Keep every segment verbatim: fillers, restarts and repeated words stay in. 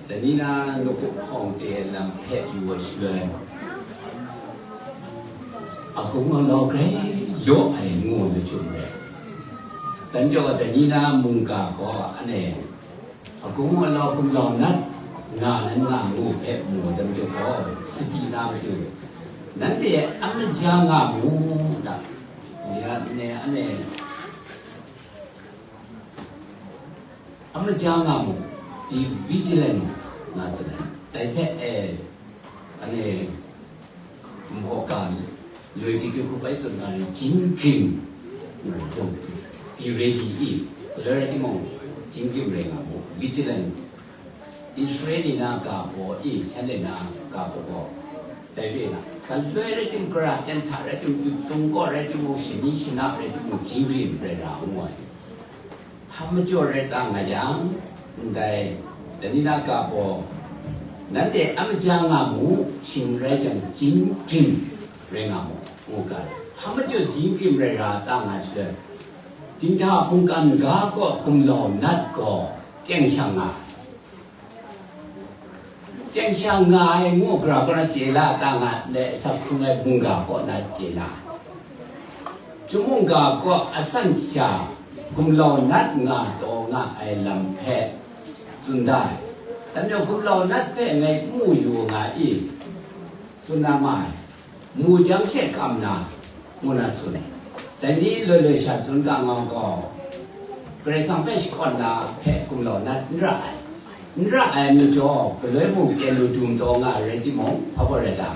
Dai ni na nawku hpawng de lam hpe yu ai shaloi, a gung a lau grai yaw ai ngu ai chyum rai. Dan jaw dai ni na mungga gaw anhte a gung a lau gumlau nat nga nan nga ngu hpe mu ai dan jaw gaw, sadi na matu, nanhte a maja nga mu, da. Ya ne, anhte a maja nga mu, be vigilant, nga tsun ai. Dai hpe, eh, anhte, nhtawka, loi di hku bai tsun ga ni, jin grim, be ready i, galoi rai timung, jin grim rai nga mu, vigilant. Israel ni na ga baw i, shanhte na ga baw gaw, dai re na, galoi rai tim, gara ten hta rai tim, yut tung kaw rai timung, shani shanap rai timung, jin grim rai ra ngu ai. Hpa majaw rai ta nga yang, ndai, dai ni na ga baw, nanhte a maja nga mu, shing rai jang, jin grim rai nga mu, ngu ga ai. Hpa majaw jin grim rai ra ta nga shaloi, dinghta mungkan ga kaw gumlau nat gaw teng shang nga ai. Teng shang nga ai ngu gara kaw na chye la ta nga, dai asak hkrung ai mungga kaw na chye na, chyum mungga kaw asan sha gumlau nat nga taw nga ai lam hpe tsun da ai. Dan majaw gumlau nat hpe ngai n mu yu nga i, tsun na ma ai. Mu jang she kam na, ngu na tsun. Dai ni loi loi sha tsun ga nga gaw, Karai Kasang hpe shakawn na hpe gumlau nat n ra ai. N ra ai majaw, galoi mung ten lu dum taw nga ai rai timung, hpa gaw rai ta?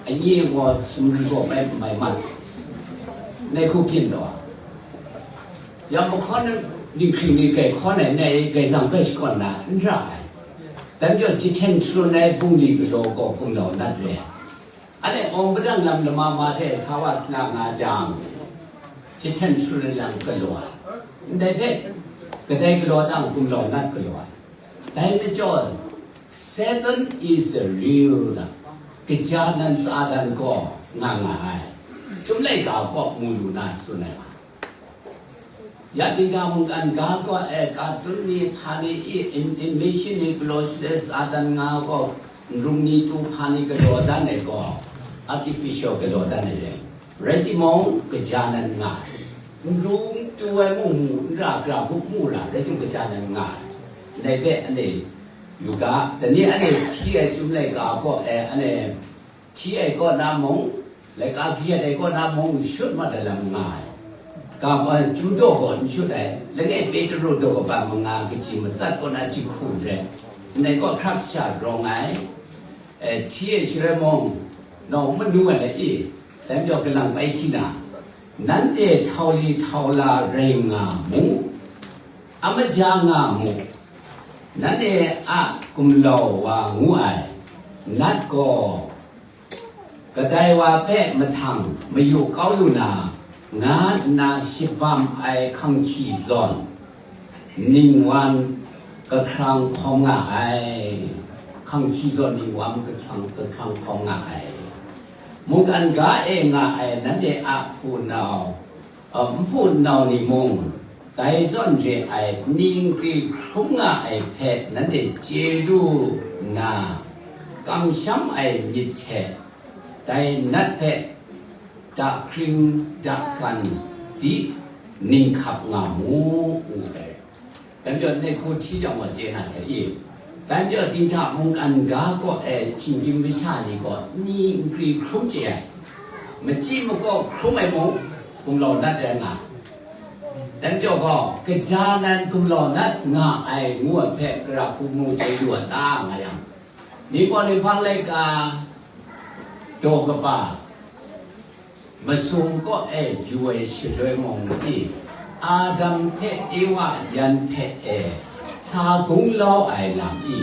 Anyi gaw sumri gaw bai n bai mat. Nai hku byin taw a? Yang mahkawn ninghkring ni grai hkawn ai, nai Karai Kasang hpe shakawn na n ra ai. Dan majaw, jahten sharun ai bungli galaw gaw gumlau nat re ai. Anhte awng padang lam lama ma hte sa wa sana nga jang, jahten sharun ai lam galaw ai. Ndai hpe, kadai galaw dang gumlau nat galaw ai. Dai majaw, Satan is the real, kaja nan Satan gaw nga nga ai. Chyum laika kaw mu lu na tsun ai wa. Ya dinghta mungkan ga kaw e, cartoon ni hpa ni i, in-, animation ni galaw shaloi Satan nga gaw, nrung ni tu hpa ni galaw dan ai gaw, artificial galaw dan ai re. Rai timung, kaja nan nga ai. Nrung tu ai mung mu, n ra, gara hku mu ra, rai timung, kaja nan nga ai. Ndai hpe anhte yu ga, dai ni anhte hti ai chyum laika kaw e, anhte hti ai kaw na mung, laika kahkyen ai kaw na mung, n shut mat ai lam nga ai. Ga, eh, Chyum daw gaw n shut ai, langai Petru daw kaba manga kaji matsat kaw na jahku re, ndai kaw hkrak sha rawng ai, eh, hti ai shaloi mung, nawng manu ai lai i, dai majaw kalang bai hti na, nanhte htau li htau la rai nga mu, a maja nga mu, nanhte a gumlau wa ngu ai, nat gaw, kadai wa hpe mahtang mayu kau lu na, nga nna shabam ai hkangki zawn, ningwan kahkrang hkawm nga ai. Hkangki zawn ningwan kahkrang, kahkrang hkawm nga ai. Mungkan ga e nga ai nanhte a hpunau, a, nhpu nnau ni mung, dai zawn re ai ni nkri hkrum nga ai hpe nanhte chye lu nna, kamsham ai myit hte dai nat hpe dahkring dahkan di ninghkap nga mu, ngu ai. Dai majaw, nai hku hti jang wa chye na sai i? Dai majaw, dinghta mungkan ga kaw e shinggyim masha ni gaw ni nkri hkrum chye ai, machyi makaw hkrum ai mung, gumlau nat rai nga. Dai majaw gaw, kaja nan gumlau nat nga ai ngu ai hpe gara hku mu chye lu a ta nga yang, Ningpawt Ninghpang laika daw kaba masum kaw e yu ai shaloi mung i, Adam hte Ewa yan hpe e sa gunglau ai lam i,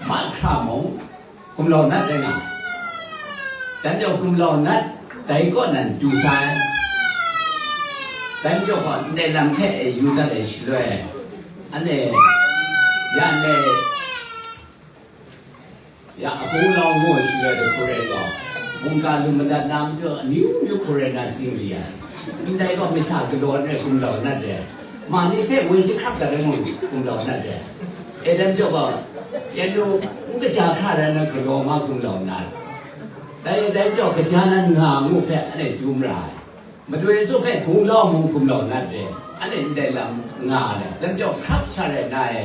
mahkra mung gumlau nat rai nga. Dan jaw gumlau nat dai kaw nan du sai. Dan jaw gaw ndai lam hpe e yu dat ai shaloi, anhte ya ne, Ya, a hpung lau ngu ai shaloi hkru rai gaw, mungga lu madat na majaw, amyu myu hkru rai na tsing ri ai. Ndai gaw masha galaw n rai, gumlau nat re ai. Ma ni hpe woi jahkrap dat ai mung, gumlau nat re ai. E dan jaw gaw, Yan nu, n kaja hkra rai na galaw ma gumlau na. Dai, dai majaw kaja nan nga ngu hpe anhte dum ra ai. Madu Yesu hpe gumlau mung gumlau nat re, anhte ndai lam nga ai. Dai majaw hkrak sha rai na e,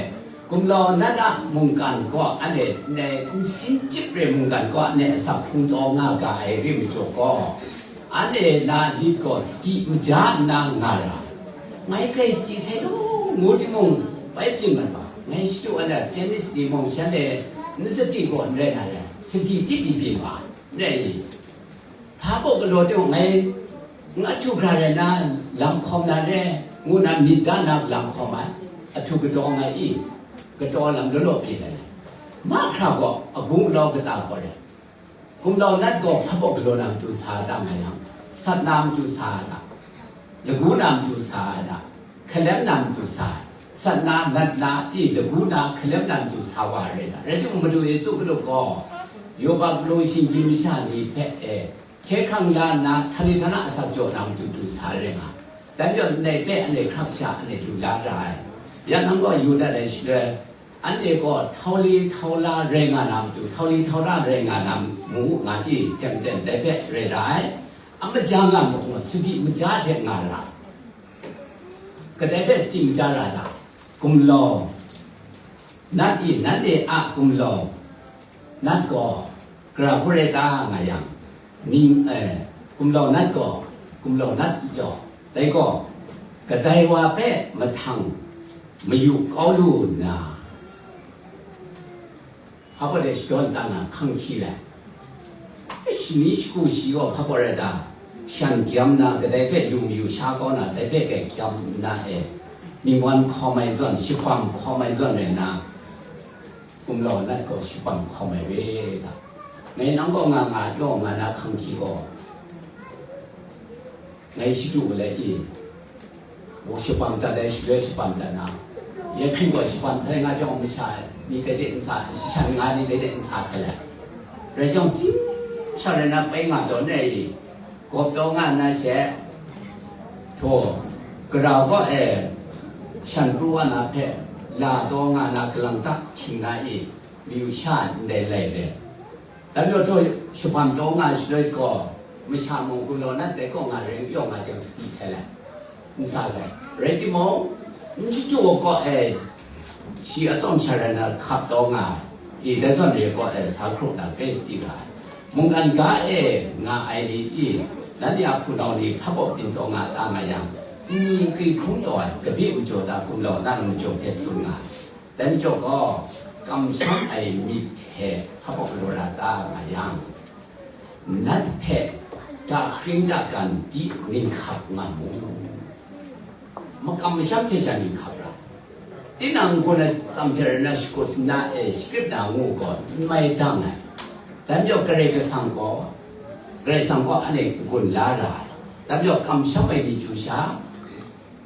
gumlau nat a mungkan gaw anhte ndai nsin chyip re mungkan gaw anhte asak hkungdaw nga ga ai rim majaw gaw, anhte na lit gaw sadi maja nna nga ra. Ngai grai sadi sai lu ngu timung, bai byin mat wa. Ngai shadu ai la, pianist ni mung shanhte n sadi gaw n rai na rai, sadi tit di byin wa, n rai i? Hpa baw galaw timung, ngai n ahtu hkra rai na, lam hkawm na re, ngu na myit da na lam hkawm ai, ahtu kadaw ngai i, kadaw lam law law byin ai. Mahkra gaw, agung alau kata gaw re. Gumlau nat gaw hpa baw galaw na matu sa ai ta nga yang, sat na matu sa ai ta, lagu na matu sa ai ta, hkalem na matu sa ai, sat na, nat na, i lagu na, hkalem na matu sa wa ai rai ta. Rai timung, Madu Yesu Hkristu gaw, Yoba galaw shinggyim masha ni hpe e, hkye hkrang la nna, htani htana asak jaw na matu du sa ai rai nga. Dai majaw, ndai hpe anhte hkrak sha anhte du la ra ai. Ya nang gaw yu dat ai shaloi, anhte gaw htau li htau la rai nga na matu, htau li htau la rai nga na mu nga i, hte maren dai hpe rai ra ai. A maja nga mu gaw, sadi maja hte nga ra ai. Kadai hpe sadi maja ra ta? Gumlau nat i, nanhte a gumlau nat gaw gara hku rai ta nga yang, ning, eh, gumlau nat gaw, gumlau nat yaw, dai gaw, kadai wa hpe mahtang mayu kau lu nna, hpa baw de shadawn dan na hkang hkyi ai. Shani shagu shi gaw hpa baw rai ta? Shan gyam na, kadai hpe lu mayu sha kau na, dai hpe grai gyam nna e, ningwan hkawm ai zawn, shakpam hkawm ai zawn rai nna, gumlau nat gaw shakpam hkawm ai re ta? Ngai nang gaw nga nga yaw nga na hkang hkyi gaw, ngai shadu ai i, shapang dat ai, shaloi shapang dat na, ya hpring gaw shapang htai nga jawng masha ni dai de n sa, shan nga ni dai de n sa sai ai. Rai jawng, tsim sha rai na pai nga taw n rai i, gawp taw nga na she, htaw, gara gaw e, shan pru wa na hpe, la taw nga na kalang ta hting na i, mayu sha ndai lai re. Dai majaw, shapam taw nga shaloi gaw, masha mung gumlau nat dai kaw nga ring yaw nga jang sadi htai lai, n sa sai. Rai timung, n shadu ai kaw e, shi atsawm sha rai na hkap taw nga ai, i dai zawn re kaw e, sa hkrup na grai sadi nga ai. Mungkan ga e nga ai ni i, nanhte a hpunau ni hpa baw byin taw nga ta nga yang, nni nkri hkrung taw ai, kabyi majaw ta gumlau nat majaw hpe tsun nga ai. Dai majaw gaw, kamsham ai myit hte hpa baw galaw ra ta nga yang, nat hpe da hkring da gan di ninghkap nga mu. Makam masham hte sha ninghkap ra. Tinang hku na tsam hte rai na shakut na e, shakrit na ngu gaw, n mai dang ai. Dai majaw Karai Kasang gaw, Karai Kasang gaw anhte n-gun la ra ai. Dai majaw kamsham ai ni chyu sha,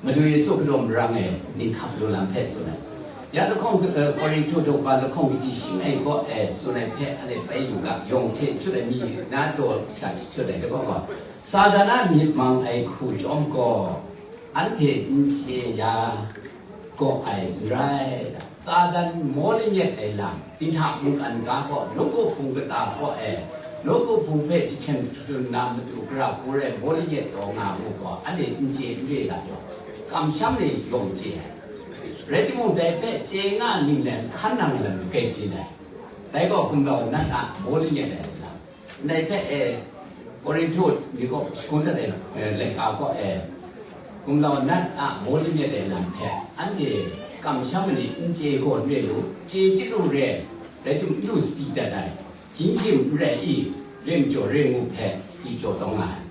Madu Yesu galaw marang e, ninghkap lu lam hpe tsun ai. Ya lahkawng, eh, Korinhtu daw kaba lahkawng kaji shing ai kaw e tsun ai hpe anhte bai yu ga, yawng hte chyut ai mi na daw sha chyut ai, dai gaw, Satan a myit mang ai hku chyawm gaw, anhte n chye ya gaw ai n rai. Satan maw la nyet ai lam, dinghta mungkan ga gaw, nawku hpung kata gaw e, nawku hpung hpe jahten jahtum na matu gara hku rai maw la nyet taw nga ngu gaw, anhte n chye n re lam yaw, kamsham ni yawng chye ai. Rai timung, dai hpe chye nga ninglen hkan nang lam makai byin ai. Dai gaw gumlau nat a maw la nyet ai lam. Ndai hpe e, Korinhtu ni kaw shagun dat ai, eh, laika kaw e, gumlau nat a maw la nyet ai lam hpe, anhte kamsham ai ni n chye gaw n re lu, chye chyalu re, rai timung, n lu sadi dat ai, jin shim n rai i, re majaw re ngu hpe sadi jaw taw nga ai.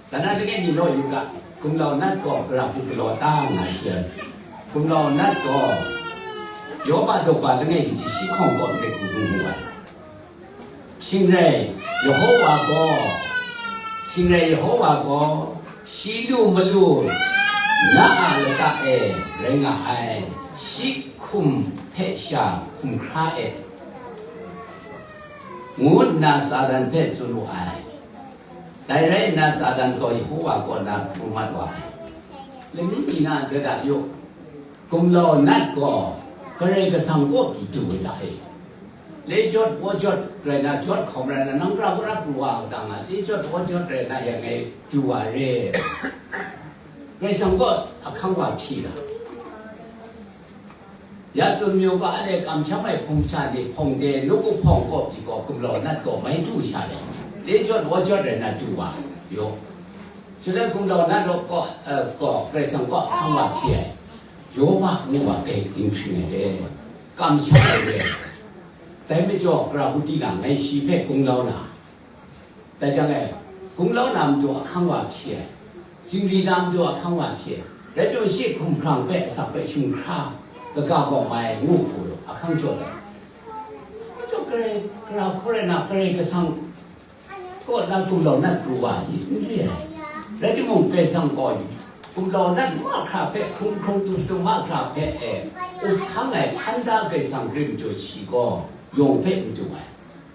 Dan na langai mi naw yu ga, gumlau nat gaw gara hku galaw ta nga ai hte, gumlau nat gaw Yoba daw kaba langai kaji shi hkawng kaw n rai hku ngu mu ai. Shing rai, Yehowa gaw, shing rai, Yehowa gaw, shi lu malu na a lata e rai nga ai, shi hkum hpe sha hkum hkra e, ngu nna Satan hpe tsun wu ai. Dai rai nna, Satan gaw Yehowa kaw na pru mat wa ai. Lani mi na, gada yu, gumlau nat gaw Karai Kasang kaw pyi du ai ta e? Le jawt wa jawt rai na, jawt hkawm rai na, nang ra wa ra pru wa nga ta nga, le jawt wa jawt rai na, yang ngai du wa re. Karai Kasang kaw ahkang wa hpyi la. Ya tsun mayu ga, ale kamsham ai hpung sha ni hpawng de, nawku hpawng kaw pyi gaw, gumlau nat gaw mai du sha le, le jawt wa jawt rai na du wa, yaw. Shaloi gumlau nat gaw, eh, gaw, Karai Kasang kaw ahkang wa hpyi ai, Yoba ngu wa kai dinghpring ai re, kamsham ai re. Dai majaw, gara hku di na, ngai shi hpe gunglau na, dai jang e, gunglau na matu ahkang wa hpyi ai, zingri na matu ahkang wa hpyi ai, rai timung, shi hkumhkrang hpe asak hpe shinghkra kaga gaw mai ngu hku ahkang jaw ai. Majaw, Karai, gara hku rai na, Karai Kasang kaw na gumlau nat pru wa i, n re ai. Rai timung, Karai Kasang gaw gumlau nat mahkra hpe, hkrung hkrung tum tum mahkra hpe e up hkang ai hkan da Karai Kasang rim jaw, shi gaw yawng hpe n du ai.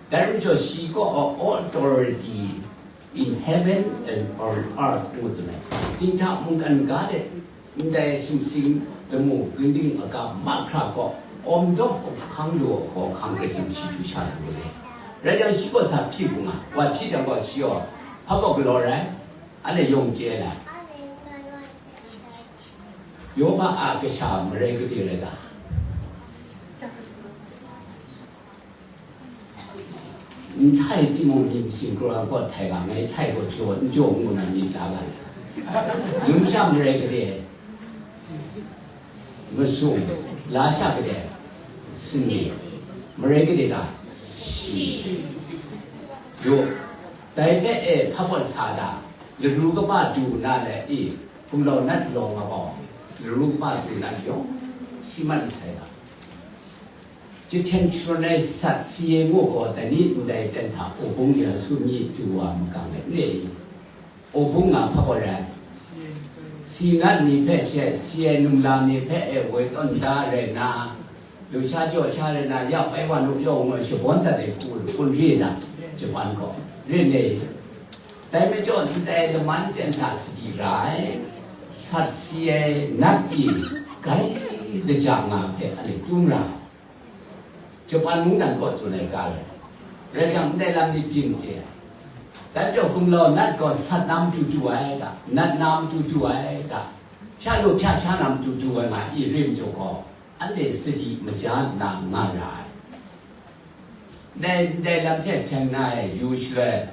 Dai rim jaw, shi gaw a authority in heaven and on earth ngu tsun ai. Dinghta mungkan ga de, ndai sumsing lamu ginding aga mahkra gaw, awm dawp hkang lu ai hkang Karai Kasang shi htu sha lu ai. Rai jang, shi gaw sa hpyi hku nga, wa hpyi jang gaw, shi gaw hpa baw galaw rai, anhte yawng chye ai lam. Yoba a kasha marai gade rai ta? N htai timung, myit masin kra gaw htai ga, ngai htai gaw jaw, n jaw ngu na myit da ga le. Numsha marai gade, masum, lasha gade, sani, marai gade ga, shi. Yaw, dai hpe e hpa baw sa da, laru kaba du na le i, gumlau nat lawng a gaw, laru kaba du na yawng si mat masai ga. Jahten sharawng ai sat si ai ngu gaw, dai ni ndai ten hta o bung ya su mi du wa magang ai n re i? O bung nga hpa gaw rai. Si nat ni hpe she, si ai num la ni hpe e woi tawn da rai na, lu sha jaw sha rai na, ya pai wa nu yawng ngu shabawn dat ai hku kun re na, Japan gaw re ne. Dai majaw, ndai laman ten hta sadi ra ai, sat si ai nat i, grai kaja nga hpe a le tum ra. Japan mungdan kaw tsun ai ga rai. Rai jang, ndai lam ni byin chye ai. Dan jaw gumlau nat gaw sat na matu du ai ga, nat na matu du ai ga, hpya lu hpya sha na matu du ai nga i rim jaw gaw, anhte sadi maja nna nga ra ai. Ndai, ndai lam hte seng na e yu shaloi,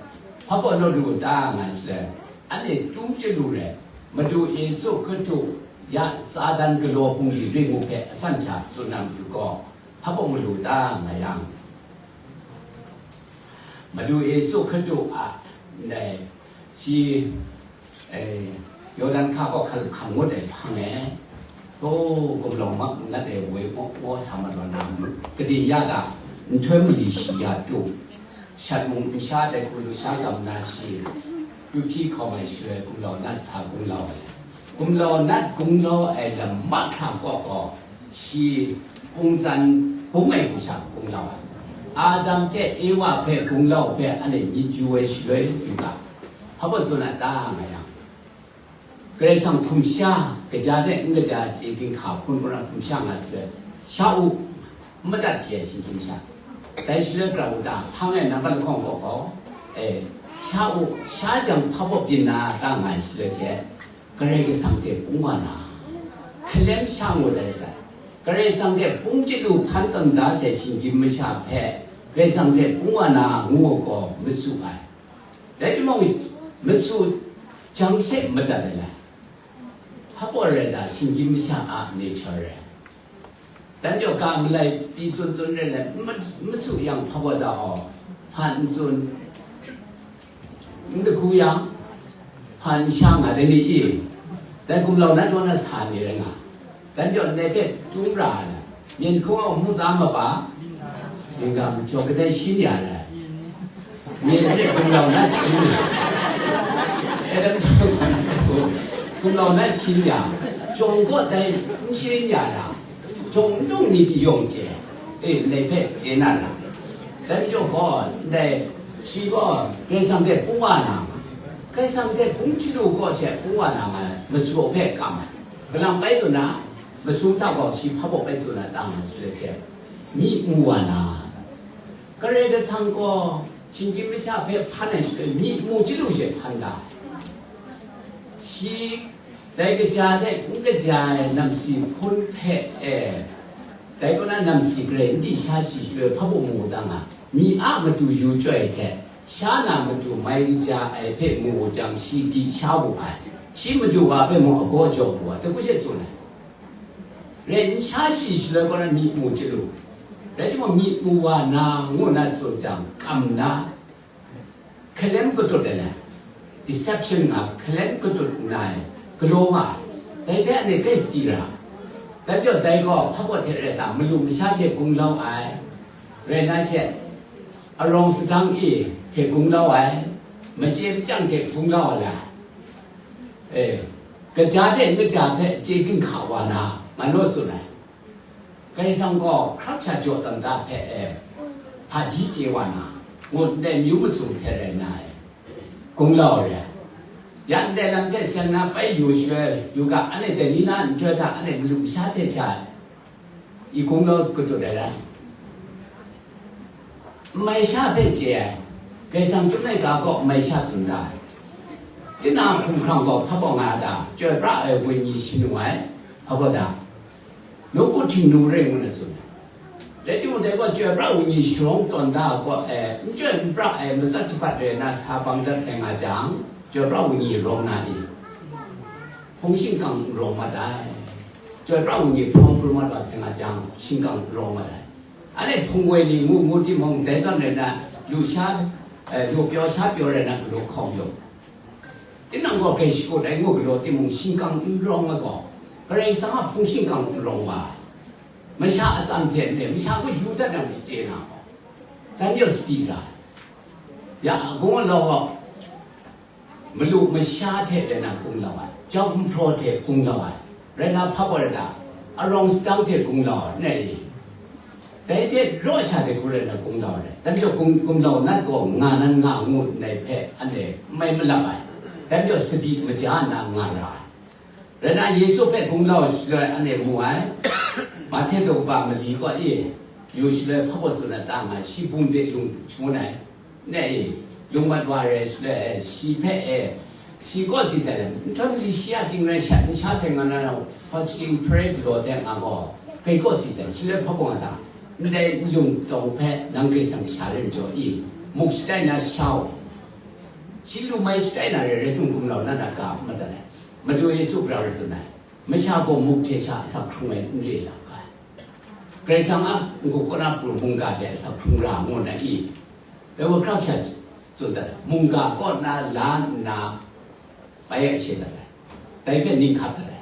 hpa baw naw lu ta nga shaloi, anhte tum chyalu rai, Madu Yesu Hkristu ya tsa dan galaw hpung di ring ngu hpe asan sha tsun na matu gaw, hpa baw malu ta nga yang, Madu Yesu Hkristu a ndai shi, eh, Yawdan hka kaw hkalup hkam ngut ai hpang e, o, gumlau mak nat e woi maw maw sa mat wa na, gade ya ga, nhtoi mali shi ya tu, shat mung nsha dai hku lusha gam na shi, yu hpyi hkawm ai shaloi gumlau nat sa gunglau ai. Gumlau nat gunglau ai lam mahkra kaw gaw, shi pungtsan bung ai hku sha gunglau ai. Adam hte Ewa hpe gunglau hpe anhte myit yu ai shaloi yu ga, hpa baw tsun a ta nga yang, Karai Kasang hkum sha, kaja hte n kaja chye ginhka hpun hpun a hkum sha nga shaloi, sha u, n madat hte shinggyim sha. Dai shaloi gara u ta, hpang e nampat lahkawng gaw gaw, e, sha u, sha jang hpa baw byin na ta nga ai shaloi hte, Karai Kasang hte bung wa na, hkalem sha ngut ai sai. Karai Kasang hte bung chyalu hpan tawn da sai shinggyim masha hpe, Karai Kasang hte bung wa na ngu gaw matsu ai. Rai timung, matsu jang she madat ai lai. Hpa baw rai ta, shinggyim masha a nature rai. Dan jaw ga malai pyi tsun tsun rai let, ma-, matsu yang hpa baw ta aw, hpa n tsun, n dahku yang, hpa n sha nga dai ni i? Dai gumlau nat naw na sa ni rai nga, dan jaw ndai hpe tum ra ai lam, myen hkawng a mu tsa ma pa, myen ga majaw kadai shin ya rai. Myen hpe gumlau nat shin ya, e, dan jaw gumlau nat shin ya, jawng kaw dai n shin ya ra. Jawng n dung ni pyi yawng chye, e, ndai hpe chye na ra. Dai majaw gaw, ndai shi gaw Karai Kasang hte bung wa na, Karai Kasang hte bung chyalu kaw she bung wa na ma, matsu hpe kam ai. Kalang bai tsun na, matsu hta gaw shi hpa baw bai tsun na ta ma shaloi hte, myi mu wa na, Karai Kasang gaw shinggyim masha hpe hpan ai shaloi, myi mu chyalu she hpan ga. Shi dai kaja hte n kaja ai namsi hpun hpe e, dai kaw na namsi garai n di sha shi shaloi hpa baw mu u ta nga, myi a matu yu chyoi hte, sha na matu mai kaja ai hpe mu u jang, shi di sha wu ai. Shi madu wa hpe mung agaw jaw wu ai, dai hku she tsun ai. Rai n sha shi shaloi kaw na myi mu chyalu. Rai timung, myi mu wa na ngu na tsun jang, kam na, hkalem katut ai, deception nga, hkalem katut nga ai, galaw nga ai. Dai hpe anhte grai sadi ra. Dai majaw dai gaw hpa baw hte rai ta, malu masha hte gunglau ai, rai na she, arawng sadang e hte gunglau ai, machye machyang hte gunglau ai la, e, kaja hte n kaja hpe chye ginhka wa na, nga naw tsun ai. Karai Kasang gaw hkrak sha jaw tawn da hpe e, hpaji chye wa na, ngut ndai myu masum hte rai na e, gunglau re ai. Ya ndai lam hte seng na pai yu shaloi, yu ga, anhte dai ni na nhtoi hta anhte malu masha hte sha i gunglau katut ai rai. N mai sha hpe chye ai, Karai Kasang Chyum Laika gaw n mai sha tsun da ai. Tinang hkumhkrang gaw hpa baw nga ai ta? Chyoi pra ai wenyi shanu ai, hpa baw ta? Nawku Htingnu re ngu na tsun ai. Rai timung, dai gaw chyoi pra wenyi sharawng tawn da ai kaw e, n chyoi n pra ai matsat jahpat re na sa bang dat sai nga jang, chyoi pra wenyi rawng na ni? Hpung shingkang n rawng mat ai. Chyoi pra wenyi hpawng pru mat wa sai nga jang, shingkang n rawng mat ai. Anhte hpung woi ni ngu ngu timung, dai zawn rai na, lu sha, eh, lu pyaw sha pyaw rai na, galaw hkawm yaw. Tinang gaw grai shakut ai ngu galaw timung, shingkang n rawng ai gaw, Karai Kasang a hpung shingkang n rawng wa ai. Masha atsam hte n re, masha gaw yu dat na myit chye na gaw, dan yawt sadi ra ai. Ya, kung law gaw, malu masha hte rai na gunglau ai, jau gumhpraw hte gunglau ai, rai na hpa gaw rai ta, arawng sadang hte gunglau ai, rai i? Dai hte raw sha hte hkru rai na gunglau ai, dan jaw gunglau nat gaw nga nan nga ngu ndai hpe anhte n mai malap ai, dan jaw sadi maja nna nga ra ai. Rai na, Yesu hpe gunglau shaloi anhte mu ai, Mahte daw kaba mali kaw e, yu shaloi hpa baw tsun ai ta nga, shi bum de lung shangun ai, ne e, lung mat wa rai shaloi, shi hpe e, shi kaw si sai, nhtawm li shi a ting rai shat n sha sai nga na, fasting pray galaw de nga gaw, kai kaw si sai, shaloi hpa baw nga ta, ndai nlung tawng hpe nang Karai Kasang sha rai majaw i, muk shatai na sha u, shi lu mai shatai na rai rai tung gumlau na na ga madat ai. Madu Yesu grau rai tsun ai, masha gaw muk hte sha asak hkrung ai n re la ga ai. Karai Kasang a n-gup kaw na pru mungga hte asak hkrung ra ngu na i? Dai wa hkrak sha tsun dat ai, mungga kaw na la nna bai ai she dat ai, dai hpe ning hkap dat ai.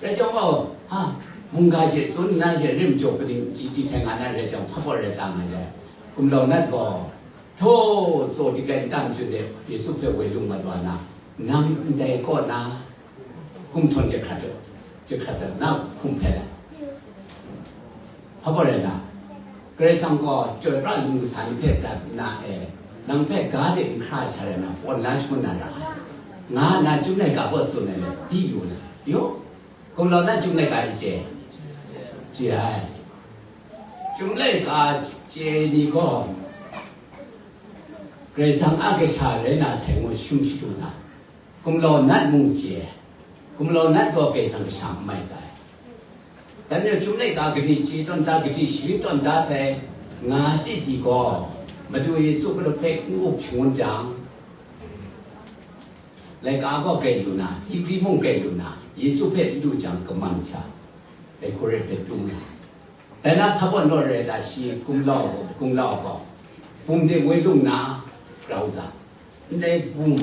Rai chyawm gaw, ha, mungga she tsun nna she rim jaw kaning chyi di sai nga na rai chyawm, hpa gaw rai ta nga ai. Gumlau nat gaw, htaw tsaw di kai nta n chyu de, Yesu hpe woi lung mat wa na, nang ndai kaw na, hkum htawn jahkrat, jahkrat dat na hkum hpe lai. Hpa gaw rai na, Karai Kasang gaw chyoi pra lu nsa ni hpe dat na e, nang hpe ga de n hkra sha rai na, pawn la shangun na ra ai, nga nna Chyum Laika gaw tsun ai, di lu na, yo, gumlau na Chyum Laika e chye, chye ai. Chyum Laika chye ni gaw, Karai Kasang a kasha rai na sai ngu shum shadu na, gumlau nat mung chye ai, gumlau nat gaw Karai Kasang kasha n mai ga ai. Dan majaw Chyum Laika gade chye tawn da, gade sharin tawn da sai, nga di di gaw, Madu Yesu Hkristu hpe n up shangun jang, laika gaw grai lu na, dingri mung grai lu na, Yesu hpe n du jang, kaman sha, dai hku rai hpe tum ai. Dai na hpa gaw naw rai ta, shi gumlau, gumlau gaw, bum de woi lung na, grau za, ndai bum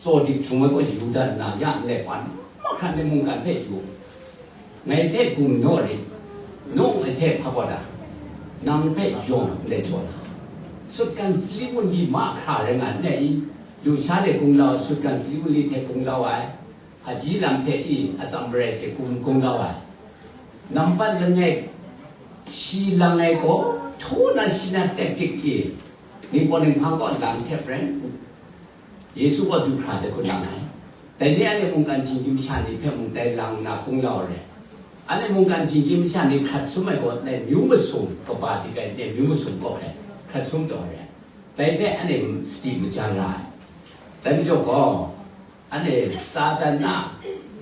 tsaw dik htung ai gaw yu dat nna, ya ndai wa mahkra ndai mungkan hpe yu, ngai hpe gum naw rit, nawng ai hte hpa gaw da, nang hpe yawng ndai jaw na, sutgan sali wunli mahkra rai nga n rai i? Lusha de gumlau, sutgan sali wunli hte gumlau ai, hpaji lam hte i atsam marai hte gum, gumlau ai. Nampat langai, shi langai gaw, htaw na shi na tactic i, ningpawt ninghpang gaw lam hte pren, Yesu gaw du hkra de hkun lang ai. Dai ni anhte mungkan chinggyim masha ni hpe mung dai lang nna gumlau ai. Anhte mungkan chinggyim masha ni hkrat sum ai gaw, ndai myu masum kaba di kai, ndai myu masum kaw hkrai. hkrat sum taw re. Dai hpe anhte sadi maja ra ai. Dai majaw gaw, anhte Satan a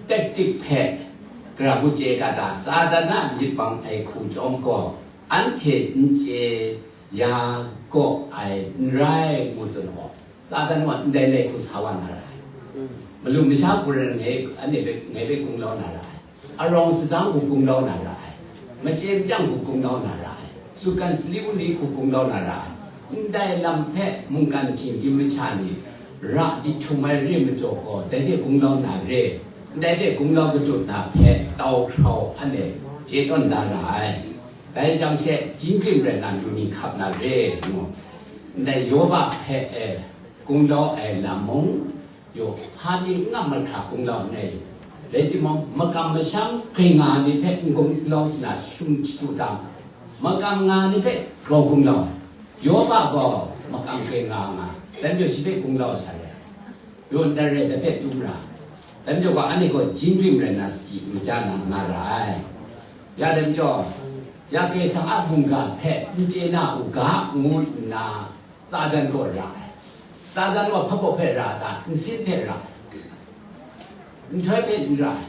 tactic hpe, gara mu chye ga ta, Satan a myit bang ai hku chyawm gaw, anhte n chye ya gaw ai n rai, ngu tsun gaw, Satan gaw ndai lai hku sa wa na ra ai. Malu masha hku rai ngai, anhte hpe, ngai hpe gunglau na ra ai. Arawng sadang hku gunglau na ra ai. Machye machyang hku gunglau na ra ai. Sutgan sali wunli hku gunglau na ra ai. Ndai lam hpe mungkan htinggyim masha ni ra di htum ai re majaw gaw, dai hte gunglau na re, ndai hte gunglau katut na hpe tau hkrau anhte chye tawn da ra ai. Dai jang she, jingrim rai na, lu ni hkap na re, ngu. Ndai Yoba hpe, e, gunglau ai lam mung, Yawhpa ni n ngam mahkra gunglau nngai. Rai timung, makam masham grai nga ai ni hpe n gunglau sa na, shum shadu tam. Makam nga ai ni hpe grau gunglau. Yoba gaw makam grai nga nga, dai majaw shi hpe gunglau sa re. Yaw ndai rai, dai hpe tu ra. Dai majaw gaw, anhte gaw jingrim rai na, sadi maja na nga ra ai. Ya dai majaw, ya Karai Kasang a mungga hpe n chye na u ga, ngu nna, Satan gaw ra ai. Satan gaw hpa baw hpe ra ta? Nsin hpe ra ai. Nhtoi hpe n ra ai.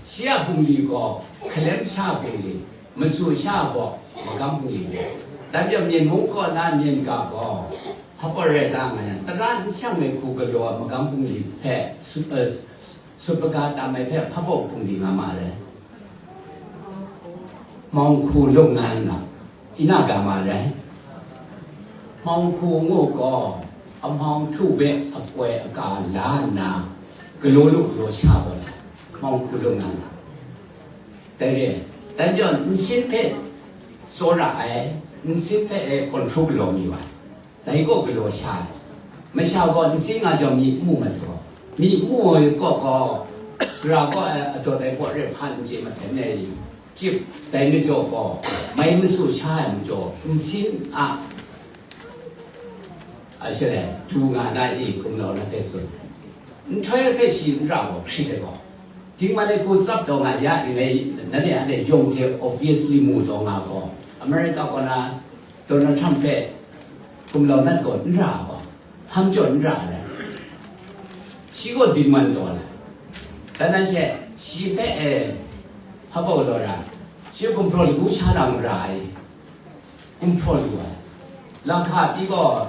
Shi a bungli gaw hkalem sha bungli, masu sha gaw magam bungli re. Dai majaw, myen mung kaw na myen ga gaw hpa baw rai ta nga yang, tara n shang ai hku galaw ai magam bungli hpe su-, eh, sut kaga tam ai hpe hpa baw hpung di nga ma ai. Hmawng hku lung ngai nga, ina ga ma ai. Hmawng hku ngu gaw, amhmawng htu hpe akoi aga la nna, galaw lu galaw sha gaw ai, hmawng hku lung ngai nga. Dai re, dai majaw nsin hpe tsawra ai, nsin hpe e control galaw mi wa ai. Dai gaw galaw sha ai. Masha gaw nsin nga jawng myi n mu ai hte gaw, myi n mu ai kaw gaw, gara gaw, eh, adawt ai gaw re hpa n chye mahten ai, cip dai majaw gaw, mai masu sha ai majaw, nsin a, a shaloi, du nga na i, gumlau na hpe tsun. Nhtoi hpe shi n ra gaw, hkrit ai gaw, dingman ai hku tsap taw nga ya, ngai, nanhte a le yawng hte obviously mu taw nga gaw, America kaw na Donald Trump hpe gumlau nat gaw n ra gaw, hpa majaw n ra ai. Shi gaw dingman taw ai. Dan nan she, shi hpe, e, hpa baw law ra, shi gumhpraw lagu sha na mung ra ai, gumhpraw lu ai. Lahka pyi gaw,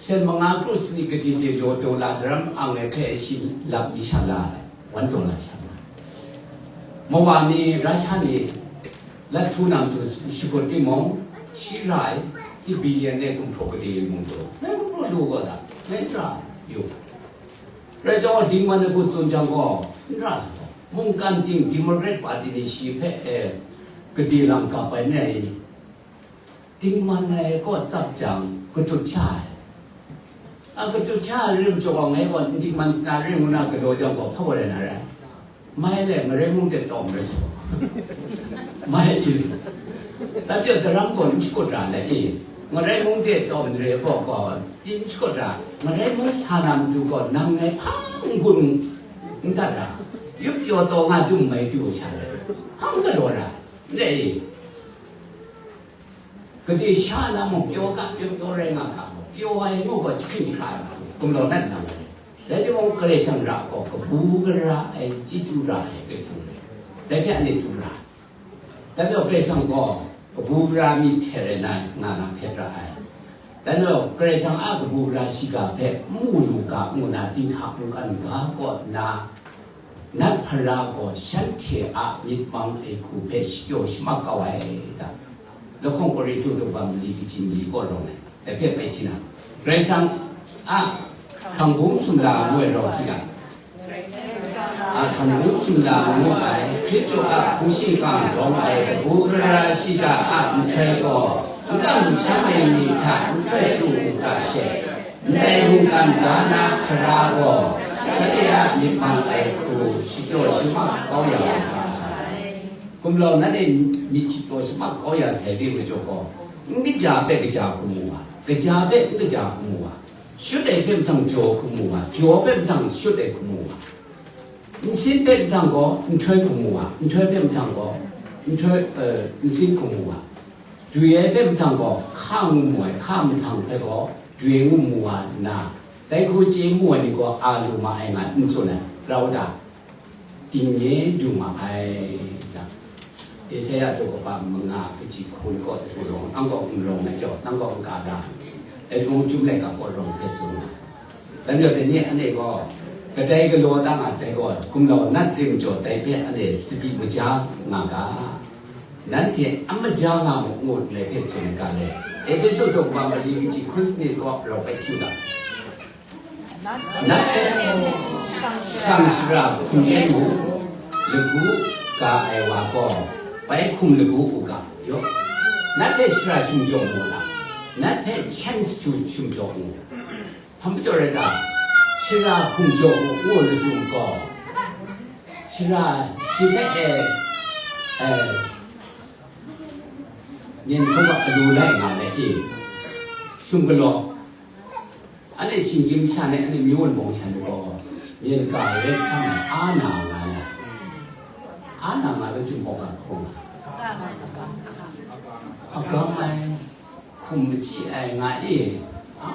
sen manga kru sanit kadi de law daw la daram ang ai hpe shi lap mi sha la ai, wan taw la sha la ai. Mawa mi, Rasha ni, Lat htu na matu shakut timung, shi rai, shi billion e gumhpraw gade mung taw, ngai gumhpraw lu gaw la, ngai n ra yu. Rai chyawm gaw, dingman ai hku tsun jang gaw, n ra sa gaw, mungkan ting Democrat Party ni shi hpe, e, gade lam gap ai n rai, dingman ai kaw tsap jang, katut sha ai. A katut sha ai rim chyawm gaw, ngai gaw n dingman sa na rim ngu na galaw jang gaw, hpa wa rai na rai. Mai le, Ngarai mung de tawm rai sa. Mai i. Dai pyi daram gaw n shakut ra le i. Ngarai mung de tawm re gaw gaw, n shakut ra. Ngarai mung sa na matu gaw, nang ngai hpang n gun n dat ra. Yup pyaw taw nga dum mai du sha le. Hpang galaw ra. N re i. Gade sha na mung pyaw ga, pyaw pyaw rai nga ga, pyaw ai mung gaw jahkring jahkra ai, gumlau nat na ai. Rai timung, Karai Kasang ra gaw kabu gara ai, chyeju ra ai Karai Kasang rai. Dai hpe anhte du ra. Dai majaw Karai Kasang gaw kabu gara myi hte rai na, nga na hpet ra ai. Dai majaw Karai Kasang a kabu gara shiga hpe n mu lu ga, ngu na dinghta mungkan ga kaw nna, Nat hpara gaw shanhte a myit mang ai hku hpe shakyaw shamak kau ai ta? Lahkawng Korinhtu daw ban mali kaji mali kaw rawng ai, dai hpe bai hti na, Karai Kasang a hkang bum sumla ngu ai rawng hti na, a hkang bum sumla ngu ai, Hkristu a hpung shingkang rawng ai kabu gara shiga a nhtoi gaw, n kam n sham ai ni hta n koi lu u ga she, Ndai mungkan ga na hkara gaw, shanhte a myit mang ai hku shakyaw shamak kau ya u ga ai. Gumlau nanhte myit shakyaw shamak kau ya sai re majaw gaw, n kaja hpe kaja hkum mu wa, kaja hpe n kaja hkum mu wa, shut ai hpe mahtang jaw hkum mu wa, jaw hpe mahtang shut ai hkum mu wa, nsin hpe mahtang gaw nhtoi hkum mu wa, nhtoi hpe mahtang gaw nhtoi, eh, nsin hkum mu wa. Dwi ai hpe mahtang gaw, hka ngu mu ai, hka mahtang hpe gaw, dwi ngu mu wa nna, dai hku chye mu ai ni gaw a lu ma ai nga n tsun ai, rau da, ting nye du ma ai, da. Isaya daw kaba manga kaji hku ni kaw hku rawng, nang kaw n rawng ai yaw, nang kaw n ka da, dai mung chyum laika kaw rawng hpe tsun ai. Dan yawt ai ni anhte gaw, kadai galaw da nga dai gaw, gumlau nat rim jaw dai hpe anhte sadi maja nga ga, nanhte a maja nga mu ngu ndai hpe tsun ai ga le. Epesu daw kaba mali kaji hkun sanit kaw rau bai hti u ga. Nat hpe shang shara hkum en mu, lagu ga ai wa gaw, bai hkum lagu u ga, yaw. Nat hpe shara shim jaw mu na, nat hpe chance to shim jaw mu. Hpa majaw rai ta, shara hkum jaw u ngu lachyum gaw, shara shi hpe e, e, myen hkrum a alu lai nga ai hte, shum galaw, anhte shinggyim sha ni, anhte myu wunbawng sha ni gaw, myen ga rai sam ai, a na nga ai, a na nga lachyum gaw ga hkrum nga, a gam ai, hkum machyi ai nga i, a,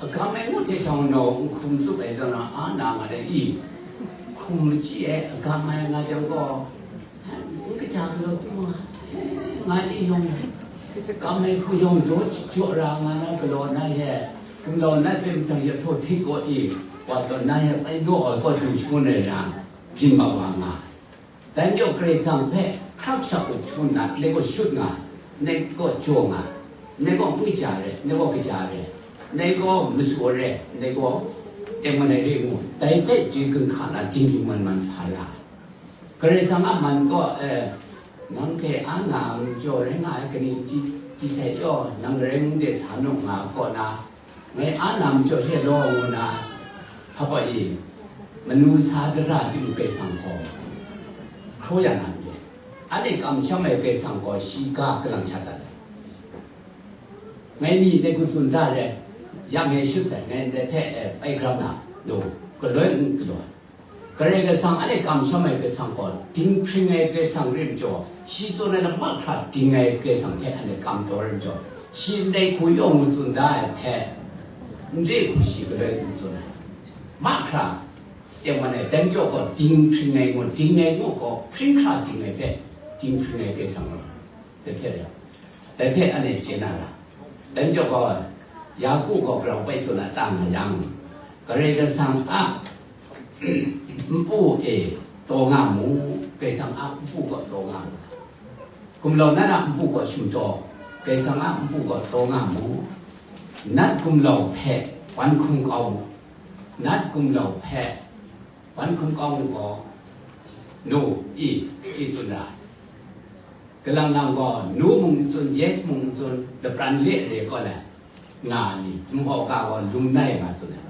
agam ai ngut hte shawng naw nhkum tsup ai zawn, a na nga dai i, hkum machyi ai agam ai nga jang gaw, n kaja galaw tu nga, nga i yawng, agam ai hku yawng daw jaw ra nga na galaw na ye, gumlau nat hpe mahtang ya htaw htit kaw i, wa taw na ye bai naw ai kaw du shangun ai na, byin ma wa nga. Dai majaw Karai Kasang hpe hkrak shak up shangun na, ndai gaw shut nga, ndai gaw jaw nga, ndai gaw n kaja re, ndai gaw kaja re, ndai gaw masu re, ndai gaw tengman ai re ngu, dai hpe chye gun hka na dingding man man sa ra. Karai Kasang a man gaw, eh, nang hpe a na majaw rai nga ai, kaning chi, chi sai yaw, nang rai mung de sa nu nga kaw na, ngai a na majaw hte law ngu na, hpa pa i, manu sa dara ting Karai Kasang gaw hkraw ya na n re. Anhte kamsham ai Karai Kasang gaw shi ga kalang sha dat ai. Ngai mi dai hku tsun da re, ya ngai shut sai, ngai ndai hpe, eh, bai gram na, lo, galoi n galaw ai. Karai Kasang, anhte kamsham ai Karai Kasang gaw, dinghpring ai Karai Kasang rim jaw, shi tsun ai lam mahkra ding ai Karai Kasang hpe anhte kam taw rim jaw, shi ndai hku yawng tsun da ai hpe, n re hku shi galoi n tsun ai. Mahkra, tengman ai, dai majaw gaw, dinghpring ai ngu, ding ai ngu gaw, hpring hkra ding ai hpe, dinghpring ai Karai Kasang gaw, dai hpe rai. Dai hpe anhte chye na ra. Dai majaw gaw, Yaku gaw grau bai tsun a ta nga yang, Karai Kasang a npu e taw nga mu, Karai Kasang a npu gaw taw nga mu. Gumlau nat a npu gaw shim taw, Karai Kasang a npu gaw taw nga mu. Nat gumlau hpe wan hkum kau mu. Nat gumlau hpe wan hkum kau mu gaw, no, i, i tsun ra. Kalang nang gaw, no mung n tsun, yes mung n tsun, lapran le re kaw lai, nga ai ni, Jinghpaw ga gaw lum nai nga tsun ai.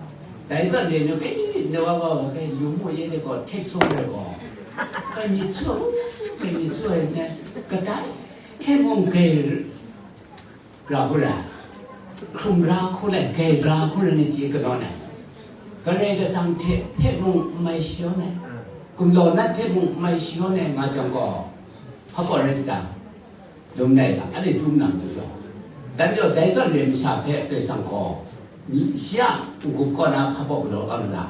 Dai zawn re nu, kai, na wa wa wa, kai lum mu ye de gaw, tek sung re gaw, kai mi tsu, kai mi tsu ai se, kadai, hte mung kai ra hku ra, hkrum ra hku ra, grai ra hku ra ni chye kanawn ai. Karai Kasang hte hpe mung n mai shayawn ai, gumlau nat hpe mung n mai shayawn ai nga jang gaw, hpa gaw rai sa ta? Lum nai ga, anhte dum nang du yaw. Dan yaw dai zawn re masha hpe Karai Kasang gaw, shi a n-gup kaw na hpa gaw galaw kau na,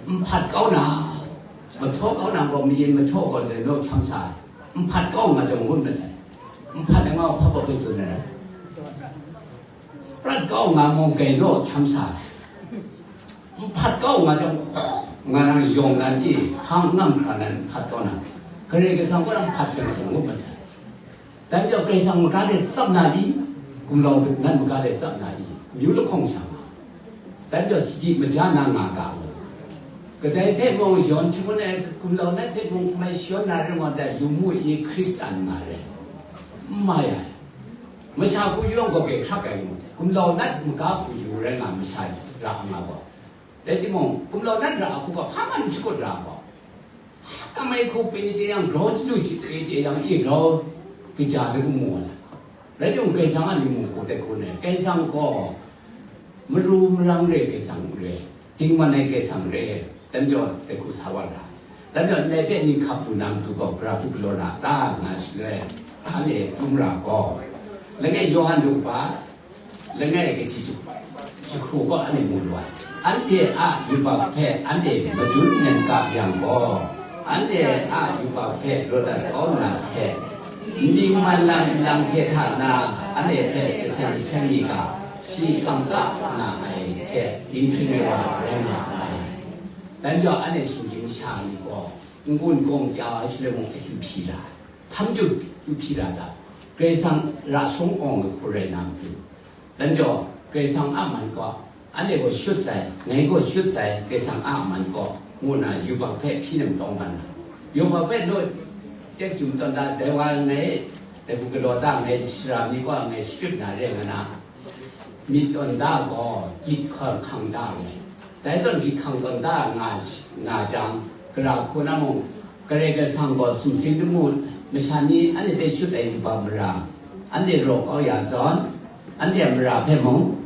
n hpat kau na, mahtaw kau na gaw, mayin mahtaw gaw, dai naw hkyam sa ai. N hpat kau nga jang ngut masai. N hpat ai nga hpa gaw hpe tsun ai. Prat kau nga mung, gai naw hkyam sa ai. N hpat kau nga jang, nga nang yawng nan i, hpang ngam hkra nan n hpat kau na, Karai Kasang gaw n hpat jang ngut masai. Dan yawng Karai Kasang maga de tsap na i, gumlau nat maga de tsap na i, myu lahkawng sha nga. Dan yawng sadi maja na nga ga u. Kadai hpe mung yawn shangun ai gumlau nat hpe mung n mai shayawn na ring wa dai, lum mu i, Hkristan nga re. N mai ai. Masha hku yawng gaw grai hkrak ai ngu, gumlau nat maga hku yu rai nga masha ra nga gaw. Rai timung, gumlau nat ra ai hku gaw hpa man n shakut ra ai gaw, kam ai hku pyi chye yang, grau chyalu chyalu chye yang, i grau kaja de gun mu ai. Rai timung, Karai Kasang a ni mung hku de hkun ai. Karai Kasang gaw maru marang re Karai Kasang re, dingman ai Karai Kasang re, dan jaw de hku sa wa ra. Dan jaw ndai hpe ni hkap lu na matu gaw, gara hku galaw na ta nga shaloi, Anhte dum ra gaw, langai Yawhan Luka, langai kaji jahku gaw anhte mu lu ai. Anhte a yubak hpe anhte madun nem ga yang gaw, anhte a yubak hpe raw dat kau na hte, ning man lam nlang hte hta na anhte hpe jasen jasen mi ga, shi kangka na ai hte dinghpring ai wa rai nga ai. Dan jau anhte shinggyim masha ni gaw, n-gun gawng kya ai shaloi mung akyu hpyi ra ai. Hpa majaw akyu hpyi ra ta? Karai Kasang ra shawng awng ai hku rai na matu. Dan jau, Karai Kasang a man gaw, anhte gaw shut sai, ngai gaw shut sai, Karai Kasang a man gaw, ngu na yubak hpe hpyi nem tawng ban na. Yubak hpe naw, tek jum tawn da, dai wa ngai, dai hku galaw da, ngai sara mi gaw ngai shakrip na re nga na, myit tawn da gaw, gyit hkawr hkang da ai. Dai zawn gyit hkang tawn da nga, nga jang, gara hku na mung, Karai Kasang gaw sumsing lamu masha ni anhte hpe shut ai yubak mara, anhte raw kau ya zawn, anhte a mara hpe mung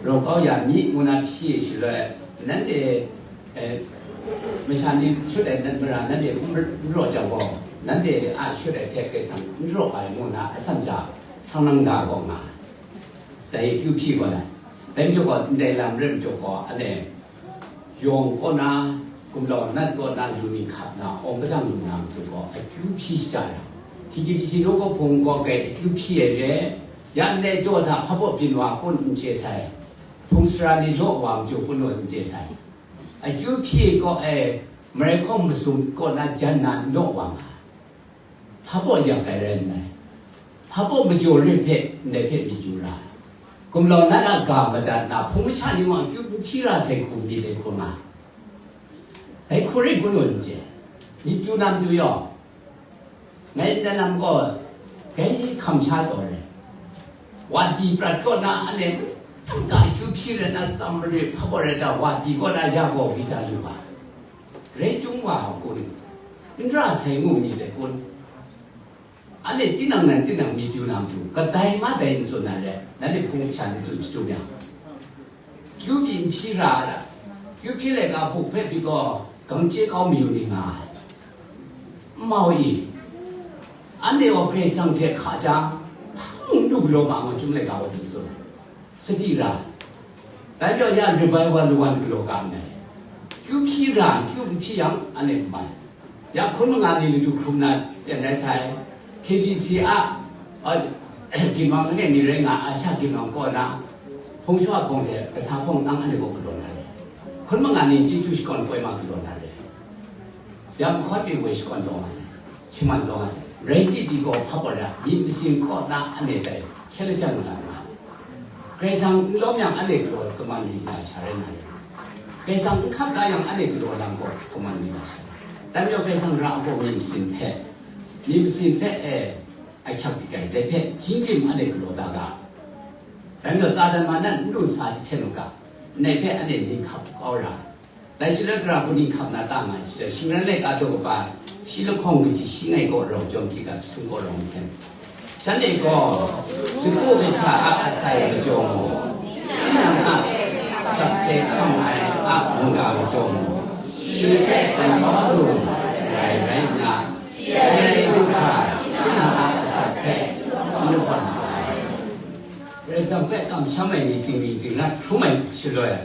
raw kau ya mi, ngu na hpyi shaloi, nanhte, eh, masha ni shut ai mara nanhte n raw jau gaw, nanhte a shut ai hpe Karai Kasang n raw ai, ngu na atsam hta, sang nang da gaw nga ai. Dai akyu hpyi gaw lai. Dai majaw gaw, ndai lam rai majaw gaw, anhte yawng kaw na, gumlau nat kaw na, lu ni hkap na, awng padang lu na matu gaw, akyu hpyi shaja yang, T K B C law kaw hpung kaw kai akyu hpyi ai re, ya ndai daw hta hpa baw byin wa kun n chye sai, hpung sara ni law wa majaw kun naw n chye sai. Akyu hpyi kaw e, marai hkawng masum kaw na jan na n law wa nga ai. Hpa baw yak ai rai nngai. Hpa baw majaw re hpe ndai hpe myit yu ra ai. Gumlau nat a ga madat na hpung masha ni mung akyu n hpyi ra sai hku myit ai hkrum nga. Dai hku rai hku nu n chye. Myit yu na matu yaw, ngai ndai lam gaw, dai hkam sha taw re. Wa di prat kaw na anhte, tam ga akyu hpyi rai na, tsam mare hpa baw rai ta, wa di kaw na ya gaw visa yu ga. Rai chyum wa kun, n ra sai ngu myit dai kun? Anhte tinang nan tinang myit yu na matu, kadai ma dai n tsun na re, nanhte hpung masha ni tsun shadu yang. Kyu byin hpyi ra ai, kyu hpyi laika hku hpe pyi gaw, gang chye kau mayu ni nga ai. N mau i, anhte gaw Karai Kasang hte hka jang, hpang n du galaw ma ai, chyum laika wa du tsun ai. Sadi ra. Dai majaw ya revival wan galaw ga nngai. Kyu hpyi ra, kyu n hpyi yang, anhte n mai. Ya hkun manga ni ladu hkrum na yan rai sai. K B C a, a, ginwang langai ni rai nga, Asha ginwang kaw na, hpung shawa hpung hte kasa hpung nang anhte gaw galaw na re. Hkun manga ni chyeju shakawn poi ma galaw na re. Ya mahkawn mi woi shakawn taw nga sai, shaman taw nga sai. Rai timung gaw hpa baw ra, myit masin kaw na anhte dai hkye lajang nga nga. Karai Kasang n lawm yang anhte galaw kaman ni na sha rai na re. Karai Kasang n hkap la yang anhte galaw lam gaw kaman ni na sha rai. Dai majaw Karai Kasang ra gaw myit masin hpe, myit masin hpe e, ahkyak dik ai, dai hpe jingdim anhte galaw da ga. Dai majaw Satan ma nan n lu sa jahten u ga, ndai hpe anhte ning hkap kau ra. Dai shaloi gara hku ning hkap na ta nga ai shaloi, shingran laika daw kaba, shi lahkawng kaji shi ngai kaw rau jawm hti ga, jahtum kaw rau nhten. Shanhte gaw, sagu kasha a asai majaw mu, tinang a sakse hkam ai a mungga majaw mu, shi hpe tawn kau lu ai rai nna, si ai du hkra, tinang a asak hpe n lungwan ma ai. Karai Kasang hpe kamsham ai ni zingri zingrat hkrum ai shaloi,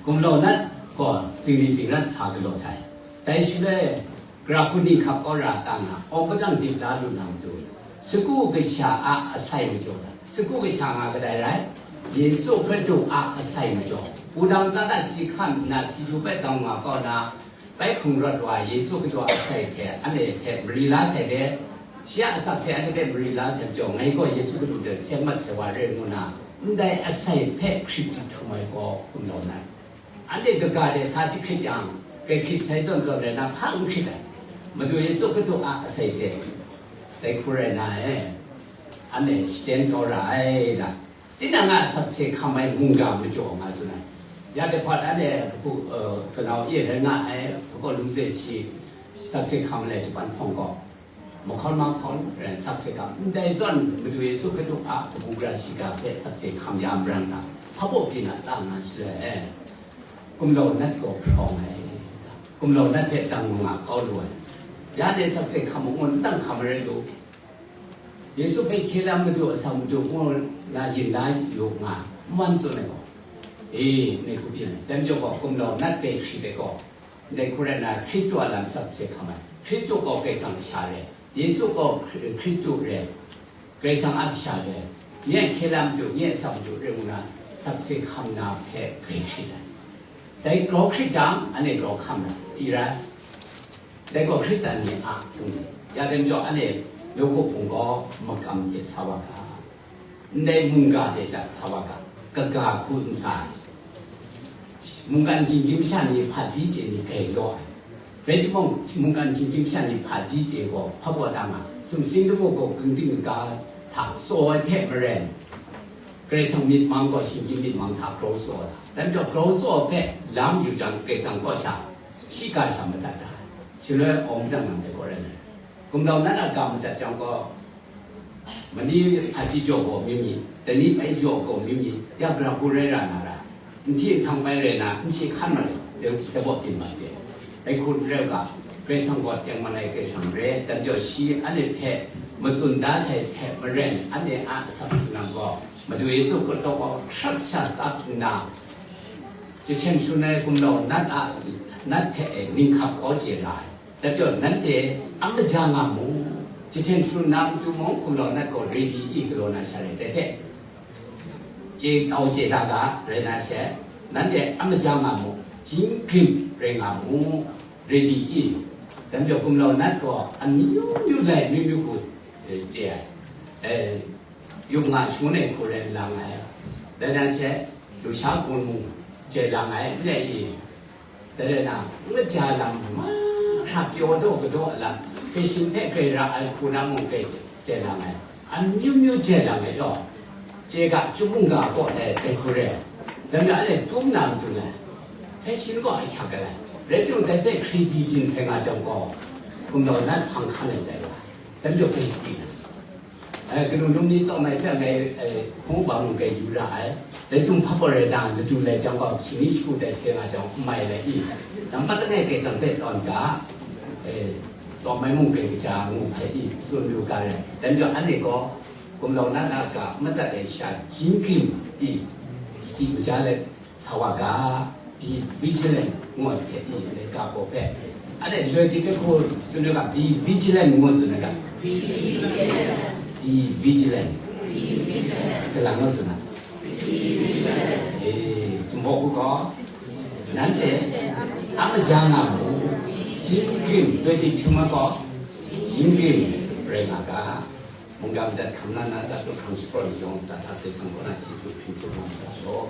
gumlau nat gaw zingri zingrat sa galaw sai. Dai shaloi, gara hku ning hkap kau ra ta nga, awng padang dip la lu na matu, sagu kasha a asai majaw, sagu kasha nga kadai rai? Yesu Hkristu a asai majaw, wudang tsat a si hkam nna si du hpe dang nga kau na, bai hkrung rawt wa Yesu Hkristu a asai hte anhte hte mari la sai hte, shi a asak hte anhte hpe mari la sai majaw, ngai gaw Yesu Hkristu hte seng mat sai wa re ngu na, ndai asai hpe hkrit jahtum ai gaw gumlau nat. Anhte kaga de sa jahkrit yang, kai hkrit sai zawn zawn rai na, hpa n hkrit ai. Madu Yesu Hkristu a asai hte dai hku rai na e, anhte shaden kau ra ai da. Tinang a sakse hkam ai mungga majaw nga tsun ai. Ya dai hpawt anhte hku, eh, kanau e rai nga ai, hku lung zai shi sakse hkam ai Japan hpawng gaw, mahkawn mahkawn rai sakse hkam. Ndai zawn Madu Yesu Hkristu a kabu gara shiga hpe sakse hkam ya marang ta, hpa baw byin a ta nga shaloi, eh, gumlau nat gaw hprawng ai, gumlau nat hpe dang nga kau lu ai. Ya ne sakse hkam ngu n tang hkam marai lu. Yesu hpe hkye lam Madu, asak Madu ngu na yin la yu nga, n man tsun ai gaw. E, ndai hku byin ai. Dai majaw gaw, gumlau nat hpe hkrit ai gaw, ndai hku rai nna, Hkristu a lam sakse hkam ai. Hkristu gaw Karai Kasang kasha re. Yesu gaw Hkri-, Hkristu re. Karai Kasang a kasha re. Nye a hkye lam Madu, nye a asak Madu re ngu na, sakse hkam na hpe grai hkrit ai. Dai grau hkrit jang, anhte grau hkam ra, i rai. Dai gaw Hkristan ni a hpung ni, ya dai majaw, anhte nawku hpung gaw makam hte sa wa ga, ndai mungga hte sa wa ga, kaga hku n sa ai. Mungkan shinggyim masha ni hpaji chye ni grai law ai. Rai timung, mungkan shinggyim masha ni hpaji chye gaw hpa wa da nga, sumsing lamu gaw gungding kaga hta tsaw ai hte maren, Karai Kasang myit mang gaw shinggyim myit mang hta grau tsaw ai. Dai majaw grau tsaw hpe lam yu jang, Karai Kasang kaw sha, shi ga sha madat da ai. Shaloi awng madat nang dai gaw rai nna, gumlau nat a ga madat jang gaw, mani hpaji jaw gaw mi mi, dani bai jaw gaw mi mi, ya gara hku rai ra na ra, n hti hkang bai rai na, n chye hkan ma rai, dai, dai gaw byin ma de. Dai hku n rai u ga, Karai Kasang gaw tengman ai Karai Kasang re, dai majaw shi anhte hpe matsun da sai hte maren, anhte a asak hkrung gaw, Madu Yesu Hkristu gaw hkrak sha tsap nna, jahten shangun ai gumlau nat a, nat hpe e ninghkap kau chye ra ai. Dai majaw nanhte a maja nga mu, jahten shangun na matu mung gumlau nat gaw ready i galaw na sha rai, dai hpe chye tau chye da ga rai na she, nanhte a maja nga mu, jingrim rai nga mu, ready i. Dai majaw gumlau nat gaw amyu myu lai myu myu hku, eh, chye ai. Eh, yum nga shangun ai hku rai lang ai. Dai nan she, lusha hku mung chye lang ai, n rai i. Dai rai na, n kaja lam mahkra pyaw daw kadaw lam, fashion hpe grai ra ai hku na mung grai chye lang ai. Amyu myu chye lang ai law, chye ga, chyum mungga kaw ai dai hku rai. Dai majaw anhte tum na matu lai, fashion gaw ahkyak ai. Rai timung, dai hpe hkrizi byin sai nga jang gaw, gumlau nat hpang hkan ai dai wa, dai majaw hpe shachyi na. Eh, kanu num ni tsawm ai hpe ngai, eh, hpung uga mung grai yu ra ai. Rai timung, hpa gaw rai na, ladu lai jang gaw, shani shagu tai hte nga jang, n mai lai i? Nambat langai Karai Kasang hpe tawn ga, eh, tsawm ai mung grai kaja ngu hpe i, tsun yu ga rai. Dai majaw, anhte gaw gumlau nat a ga madat ai sha jingrim i, sadi maja let, sa wa ga, be vigilant ngu ai hte i, laika baw hpe. Anhte loi dik ai hku tsun ai ga, be vigilant ngu tsun ai ga. Be vigilant. Kalang ngu tsun ai. Eh, Jinghpaw hku gaw, nanhte a maja nga mu, jingrim, loi dik htum ai gaw, jingrim rai nga ga. Mungga madat hkam na, na dat lu hkrang shapraw ni yawng, za hta hte sang kaw na chyeju hpring hpring wa madat law.